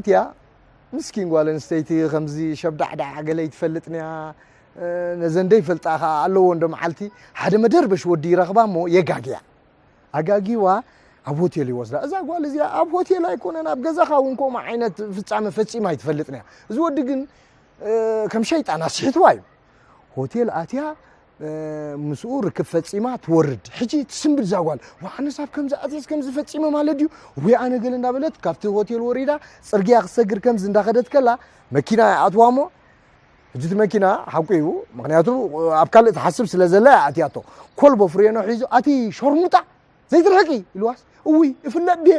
እቲያ ምስኪን ጓል ኣንስተይቲ ከምዚ ሸብዳዕዳዕ ገለ ይትፈልጥንያ። ነዘን ደይፈልጣ ኸዓ ኣለዎ እንዶ መዓልቲ ሓደ መደርበሽ ወዲ ይረኽባ እሞ የጋግያ። ኣጋጊዋ ኣብ ሆቴል ይወስዳ። እዛ ጓል እዚኣ ኣብ ሆቴል ኣይኮነን ኣብ ገዛኻ እውን ከምኡ ዓይነት ፍጻመ ፈጺማ ኣይትፈልጥንያ። እዚ ወዲ ግን ከም ሸይጣን ኣስሒትዋ እዩ። ሆቴል ኣትያ ምስኡ ርክብ ፈጺማ ትወርድ። ሕጂ ትስንብድ እዛ ጓል። ዋዕነስ ኣብ ከምዚ ኣትየስ ከምዚ ፈጺመ ማለት ድዩ? ወይ ኣነ ገለ እንዳበለት ካብቲ ሆቴል ወሪዳ ጽርግያ ክሰግር ከምዚ እንዳኸደት ከላ መኪና ይኣትዋ እሞ ሕጂ እቲ መኪና ሓቁ እዩ። ምክንያቱ ኣብ ካልእ ትሓስብ ስለ ዘላ እያ ኣትያቶ። ኮልቦ ፍሬኖ ሒዙ ኣቲ ሸርሙጣ ዘይትርሕቂ ኢልዋስ እውይ እፍለጥ ድየ?